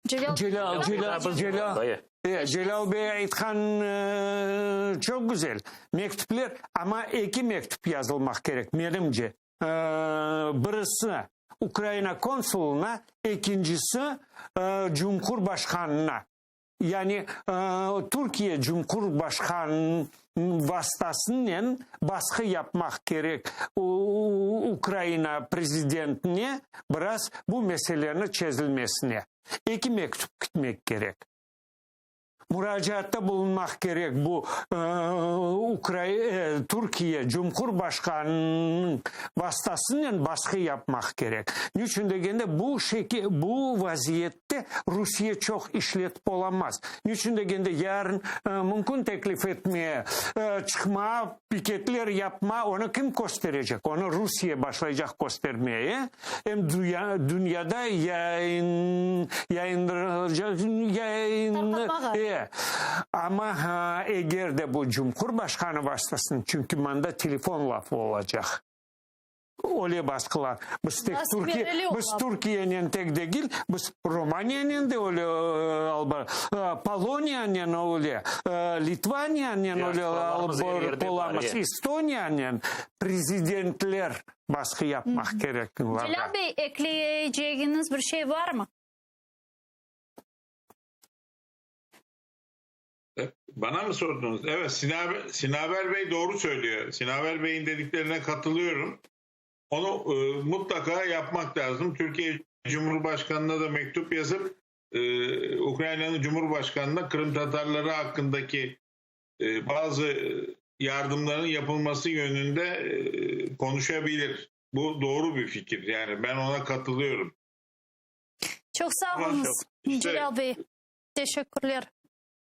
Celâl, Celâl, Celâl, Celâl, e, Celâl bey aytqan çoq güzel. Mektüpler, amma eki mektüp yazılmaq kerek, menimce. Birisi Ukraina konsulına, ekincisi Cumhurbaşqanına. Yani Türkiye Cumhurbaşqanınıñ vastasınen basqı yapmaq kerek Ukraina prezidentine biraz bu meseleni çezilmesine. Eki mektüp kitmek kerek. Muracaatta bulunmaq kerek bu Türkiye Cumhurbaşqanınıñ vastasınen basqı yapmaq kerek. Niçün degende bu bu vaziyet Te Rusiye çoq işletip olamaz. Niçün degende, yarın mümkün teklif etmeye, çıqma, piketler yapma, onı kim kösterecek? Onı Rusiye başlaycaq köstermeye, em dünyada yayın, yayındıracaq, yayın, e, amma eger de bu Cumhurbaşqanı vastasınen, çünki mında telefon lafı olacaq. Öyle basqılar. Biz tek Türkiye, biz Türkiyenen tek degil, biz Romaniyanen de öyle alıp Poloniyanen öyle, Litvaniyanen öyle alıp barıp olamız, Estoniyanen prezidentler basqı yapmaq kerek. Celâl bey, ekleyecegiñiz bir şey barmı? Bana mı sordunuz? Evet, Sinaver, Sinaver Bey doğru söylüyor. Sinaver Bey'in dediklerine katılıyorum. Onu e, mutlaka yapmak lazım. Türkiye Cumhurbaşkanı'na da mektup yazıp e, Ukrayna'nın Cumhurbaşkanı'na Kırım Tatarları hakkındaki e, bazı yardımların yapılması yönünde e, konuşabilir. Bu doğru bir fikir. Yani ben ona katılıyorum. Çoq sağ oluñız, Celâl Bey. Teşekkürler.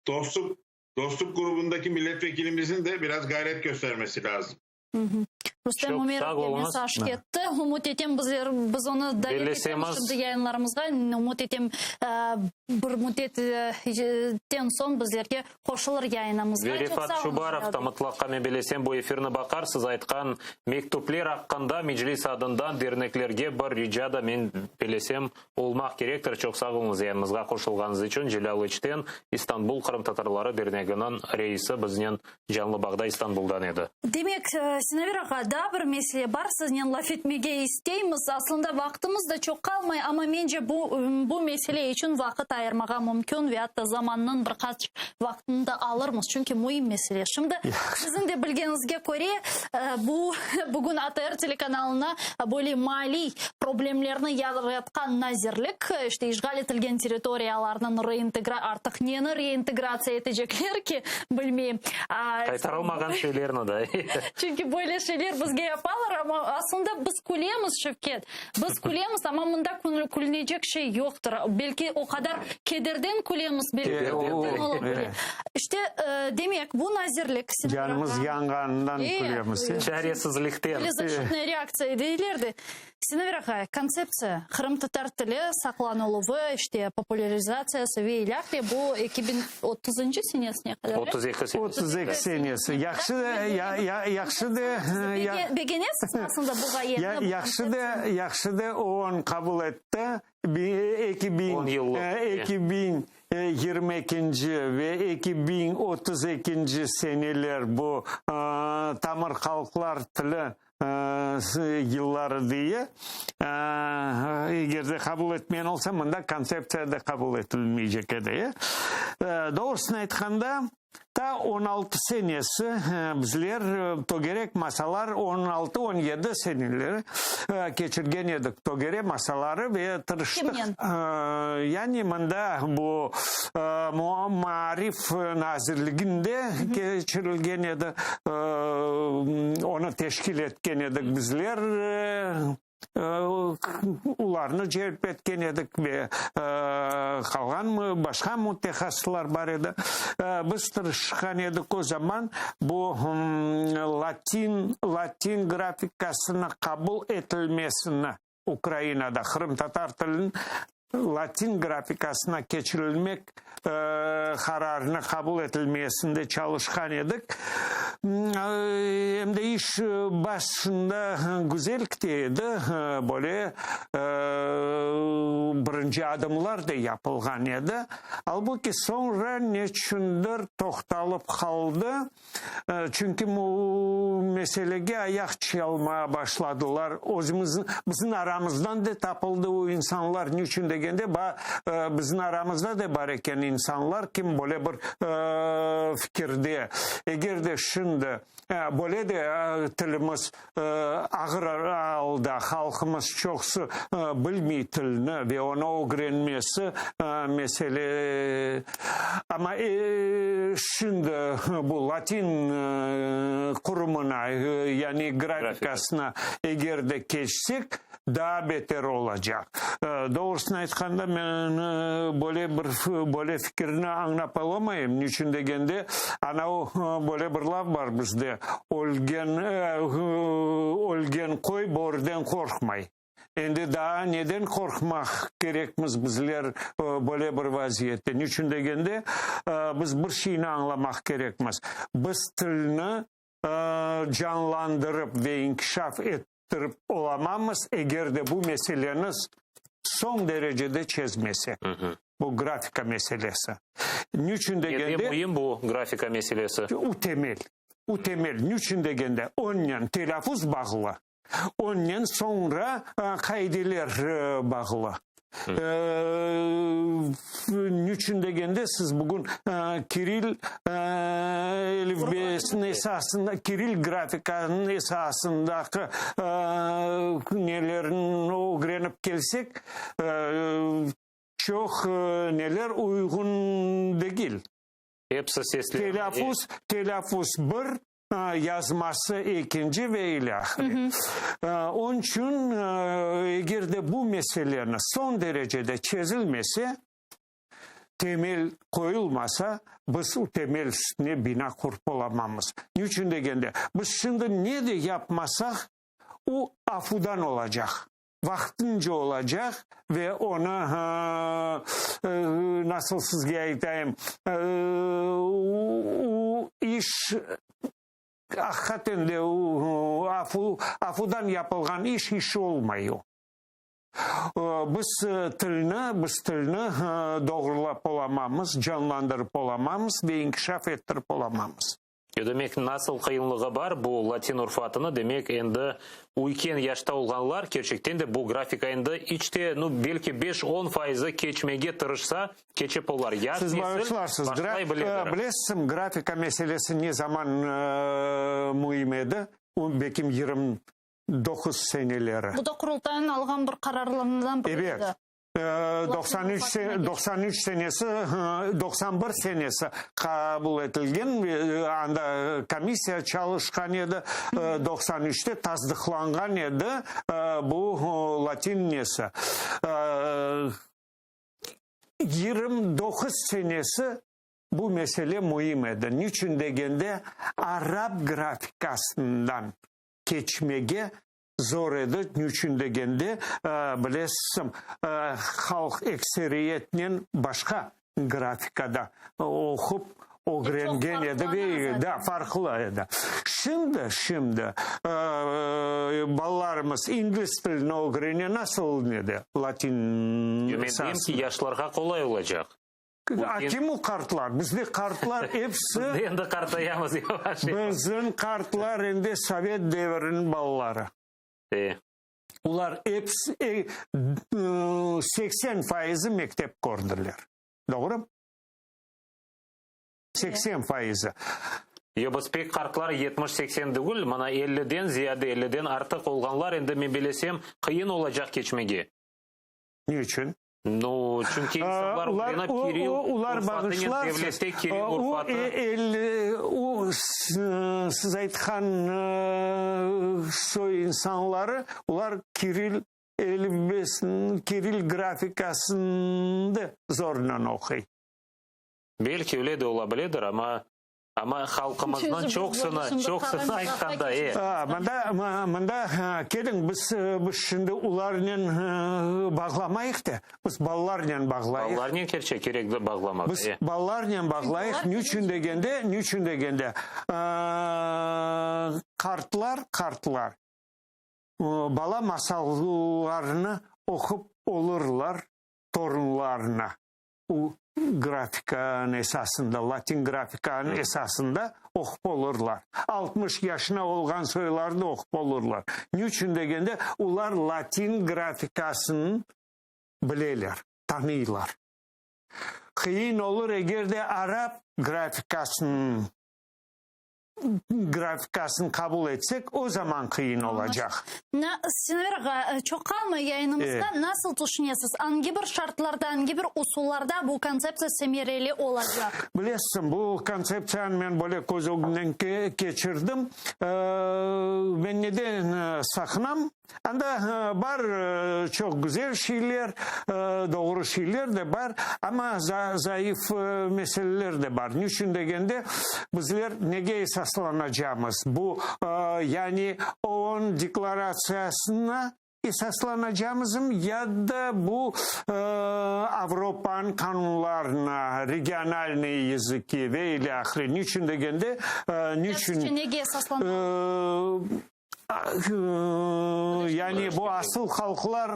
Dostluq, Dostluq grubundaki milletvekilimizin de biraz gayret göstermesi lazım. Rustem Çoq sağ Umerov oluñız. mesaj ketti. Ümüt etem, bizler, biz onı davet etemiz Bellesemiz. şimdi yayınlarımızğa. Ümüt etem, bir müddetten soñ bizlerge qoşulır yayınımızğa. Ve Çoq Refat sağ oluñız, Çubarov Celal da bey. mıtlaqa, men bilesem, bu efirni baqar, siz aytqan mektüpler aqqında Meclis adından derneklerge bir rica da, men bilesem, olmaq kerektir. Çoq sağ oluñız yayınımızğa qoşulğanıñız içün. Celâl İçten, İstanbul qırımtatarları derneginiñ reisi biznen canlı bağda İstanbuldan edi. Demek, Sinaver ağa, daa bir mesele bar, siznen laf etmege isteymiz. Aslında vaqtımız da çoq qalmay, amma mence bu, bu mesele içün vaqıt ayırmağa mümkün ve atta zamannıñ bir qaç vaqtını da alırmız, çünki müim mesele. Şimdi, siziñ de bilgeniñizge köre, bu, bugün ATR telekanalına böyle maliy problemlerni yaratqan nazirlik, işte işğal etilgen territoriyalarnıñ reintegra, artıq neni reintegratsiya etecekler ki, bilmeyim. Qaytarılmağan şeylerni da. Çünki böyle şeyler bizge yapalar, amma aslında biz külemiz, Şevket, biz külemiz, amma mında külünecek şey yoqtır. Belki o qadar kederden külemiz, belki ola bile. İşte, demek, bu nazirlik. Canımız yanğanından külemiz. Çaresizlikten. Защитная reaktsiya deyler de. Sinaver aqay, kontseptsiya, qırımtatar tili saqlanıluvı, işte, populârizatsiyası ve ilâhre bu 2030-ncı senesine qadar, 32 senesi. 32 senesi. Yahşı da, yahşı da. Begenesiz aslında bu ğayeni? Yahşı da, yahşı da OON qabul etti. 2022-nci ve 2032-nci seneler bu tamır halqlar tili yılları diye, eger de qabul etmeyen olsa, mında kontseptsiya da qabul etilmeycek edi. Doğrusını aytqanda, ta 16 senesi bizler tögerek masalar, on altı, 17 seneleri keçirgen edik tögerek masaları ve tırıştıq. Kimnen? Yani mında bu Maarif nazirliginde keçirilgen edi, onı teşkil etken edik bizler, olarnı celp etken edik ve qalğan başqa mütehassıslar bar edi. Biz tırışqan edik o zaman bu latin, latin grafikasını qabul etilmesini. Ukrainada qırımtatar tiliniñ latin grafikasına keçirilmek qararını qabul etilmesinde çalışqan edik. Em de iş başında güzel kite edi, böyle birinci adımlar da yapılğan edi. Albuki soñra neçündir toqtalıp qaldı. Çünki bu meselege ayaq çalmağa başladılar. Özümüz, bizim aramızdan da tapıldı o insanlar. Niçün degende, ba, bizim aramızda da bar eken insanlar, kim böyle bir fikirde. Eger de şimdi böyle de tilimiz Ağır alda halqımız çoqusı bilmey tilni ve onı ögrenmesi mesele. Amma şimdi bu latin qurumına, yani grafikasına eger de keçsek, daa beter olacaq. Doğrusını aytqanda, men böyle bir böyle fikirni añlap olamayım. Niçün degende, ana böyle bir laf bar bizde, ölgen ölgen qoy börüden qorqmay. Endi daa neden qorqmaq kerekmiz bizler böyle bir vaziyette? Niçün degende, biz bir şeyni añlamaq kerekmiz, biz tilni canlandırıp ve inkişaf ettirip olamamız, eger de bu meseleni soñ derecede çezmesek, bu grafika meselesi. Niçün degende. Neden müim bu grafika meselesi? U temel, u temel. Niçün degende, onnen telâffuz bağlı, onnen soñra qaideler bağlı. Niçün degende, siz bugün kiril elifbesiniñ esasında, kiril grafikanıñ esasındaki nelerini ögrenip kelsek, çoq neler uyğun degil. Episi sesler. Telâffuz, telâffuz bir, yazması ekinci ve ilâhre. Onıñ içün eger de bu meseleni soñ derecede çezilmese, temel qoyulmasa, biz o temel üstüne bina qurıp olamamız. Niçün degende, biz şimdi ne de yapmasaq, O afudan olacaq, vaqtınca olacaq ve onı, nasıl sizge aytayım, o iş, aqiqaten de, o afu, afudan yapılğan iş, iş olmay o. Biz tilni, biz tilni doğrulap olamamız, canlandırıp olamamız ve inkişaf ettirip olamamız. Ya demek, nasıl qıyınlığı bar bu latin urfatını, demek, endi üyken yaşta olğanlar, kerçekten de bu grafika endi iç te, nu, belki beş-on fayızı keçmege tırışsa, keçip olar. Yaş Siz nesil bağışlarsız, başlay biledir. Bilesizmi, grafika meselesi ne zaman müim edi? O, belkim 29 seneleri. Bu da Qurultaynıñ alğan bir qararlarından biri edi. Ebet. 93 93 senesi, 91 senesi qabul etilgen, anda komissiya çalışqan edi, 93-te tasdıqlanğan edi bu latin nesi. 29 senesi bu mesele müim edi. Niçün degende, arap grafikasından keçmege zor edi, niçün degende, bilesiz, halq ekseriyetnen başqa grafikada oqup ögrengen edi ve da farqlı edi. Şimdi, şimdi balalarımız ingliz tilini ögrene nasıl nede, latin Men deyim ki, yaşlarğa qolay olacaq. A kim o qartlar? Bizde qartlar episi. Biz de endi qartayamız yavaş yavaş. Bizim qartlar endi sovet deviriniñ balaları. E. Olar episi, 80 fayızı mektep kördiler. Doğru? 80 fayızı. Yo, biz pek qartlar 70-80 degil, mana elliden ziyade, elliden artıq olğanlar endi men bilesem, qıyın olacaq keçmege. Ne içün? Nu, çünki insanlar Ukraina Kirill urfatınen devlette Kirill urfatı. O, siz aytqan soy insanları, olar Kirill elifbesini, Kirill grafikasını da zornen oquy. Belki öyle de ola biledir, amma Amma halqımıznıñ çoqsını, çoqsını aytqanda, e. Mında, mında, keliñ, biz, biz şimdi olarnen bağlamayıq da, biz balalarnen bağlayıq. Balalarnen kerçek kerek bağlamaq, e. Biz balalarnen bağlayıq, niçün degende, niçün degende, qartlar, qartlar bala masallarını oqup olurlar torunlarına. O grafikanıñ esasında, latin grafikanıñ esasında oqup olurlar. 60 yaşına olğan soyları da oqup olurlar. Niçün degende, olar latin grafikasını bileler, tanıylar. Qıyın olur, eger de arap grafikasınıñ grafikasını qabul etsek, o zaman qıyın olacaq. Sinaver ağa, çoq qalmay yayınımızda. Nasıl tüşünesiz, angi bir şartlarda, angi bir usullarda bu kontseptsiya semereli olacaq? Bilesiñ, bu kontseptsiyanı men böyle köz ögümden keçirdim. Men neden saqınam? Anda bar çoq güzel şeyler, doğru şeyler de bar, amma zayıf meseleler de bar. Niçün degende, bizler nege esaslanacamız? Bu, yani OON deklaratsiyasına esaslanacamızm ya da bu Avropanıñ qanunlarına, regionalnıye yazıki ve ilâhre. Niçün degende, niçün. Sizce nege esaslanmalı? Yani bu asıl halqlar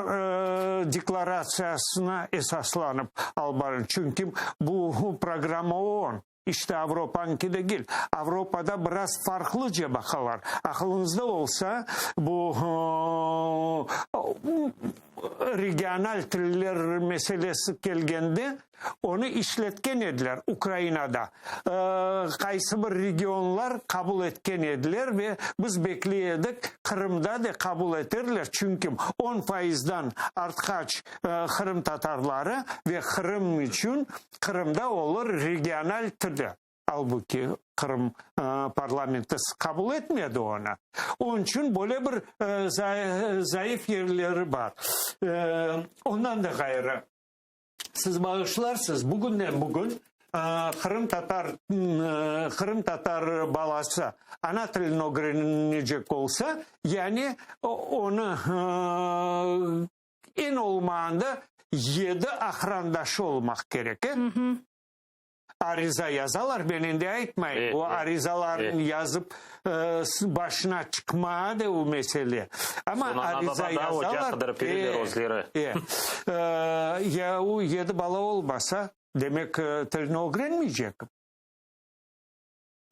deklaratsiyasına esaslanıp alıp barın. Çünki bu programma OON, işte Avropanıñki degil. Avropada biraz farqlıca baqalar. Aqılıñızda olsa, bu regional tiller meselesi kelgende, Onı işletken ediler Ukrainada. Qaysı bir regionlar qabul etken ediler ve biz bekley edik, Qırımda da qabul eterler, çünki on faizdan artqaç qırımtatarları ve Qırım içün Qırımda olur regional tili. Albuki Qırım parlamenti qabul etmedi onı. Onıñ içün böyle bir zayıf yerleri bar. Ondan da ğayrı, Siz bağışlarsız, bugünden bugün. qırımtatar qırımtatar balası ana tilini ögrenecek olsa, yani onı eñ olmağanda yedi aqrandaşı olmaq kerek. Ariza yazalar, men endi aytmayım, o arizalarnı yazıp başına çıqma da o mesele. Amma ariza yazalar, ya o yedi bala olmasa, demek tilni ögrenmeycek.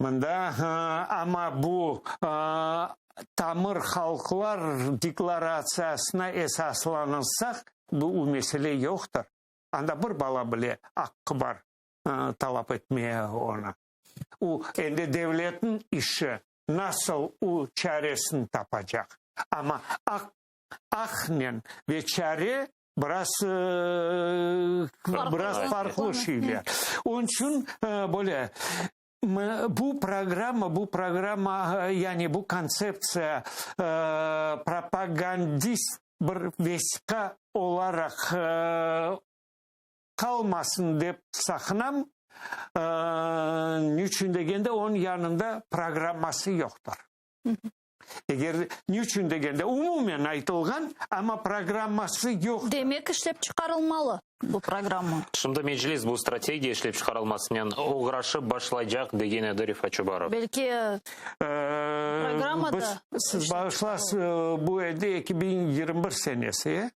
Mında, amma bu Tamır halqlar deklaratsiyasına esaslanılsaq, bu mesele yoqtır. Anda bir bala bile aqqı bar talap etmeye onı. O, endi devletniñ işi, nasıl o çaresini tapacaq. Amma aq, aqnen ve çare biraz, biraz farqlı şeyler. Onıñ içün böyle bu programma, bu programma, yani bu kontseptsiya propagandist bir vesiqa olaraq qalmasın dep saqınam, niçün degende, onıñ yanında programması yoqtır. Eger, niçün degende, umumen aytılğan, amma programması yoqtır. Demek, işlep çıqarılmalı bu programma. Şimdi Meclis bu strategiya işlep çıqarılmasınen oğraşıp başlaycaq, degen edi Refat Çubarov. Belki, programma da Siz bağışlarsız, bu endi 2021 senesi,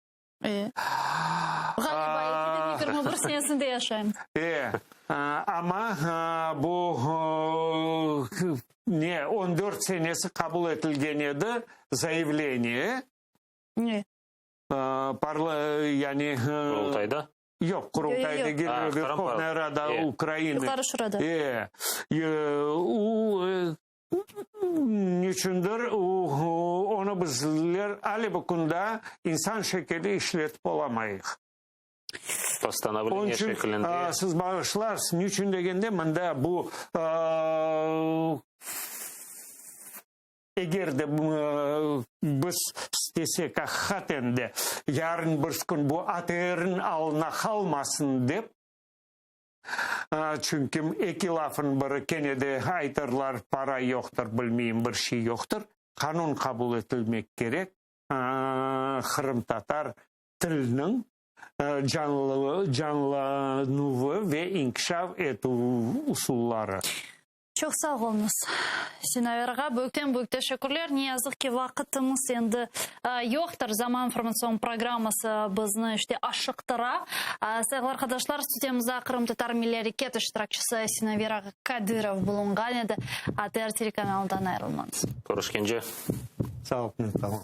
e? E. Ğaliba, 2021 senesinde yaşaymız. E, amma bu ne, on dört senesi qabul etilgen edi zayavleniye. Ne? Parla, yani... Qurultayda? Yoq, Qurultay degil, Verhovnaya Rada Ukraины. Yuqarı Şurada. E, o, niçündir onı bizler ale bu künde insan şekilde işletip olamayıq. Postanovleniye şeklinde. Siz bağışlarsız, niçün degende, mında bu eger de biz istesek aqiqaten de yarın bir kün bu ATRniñ alına qalmasın dep, Çünki eki lafın biri kene de aytırlar, para yoqtır, bilmeyim, bir şey yoqtır. Qanun qabul etilmek kerek, qırımtatar tiliniñ canlanuvı ve inkişaf etüv usulları. Çoq sağ oluñız, Sinaver ağa, büyükten-büyük teşekkürler. Ne yazıq ki, vaqıtımız endi yoqtır. Zaman informatsion programması bizni işte aşıqtıra. Sayğılı arqadaşlar, studiyamızda qırımtatar milliy areket iştirakçisi Sinaver ağa Kadırov bulunğan edi. ATR telekanalından ayırılmañız. Körüşkence. Sağ oluñ, tamam.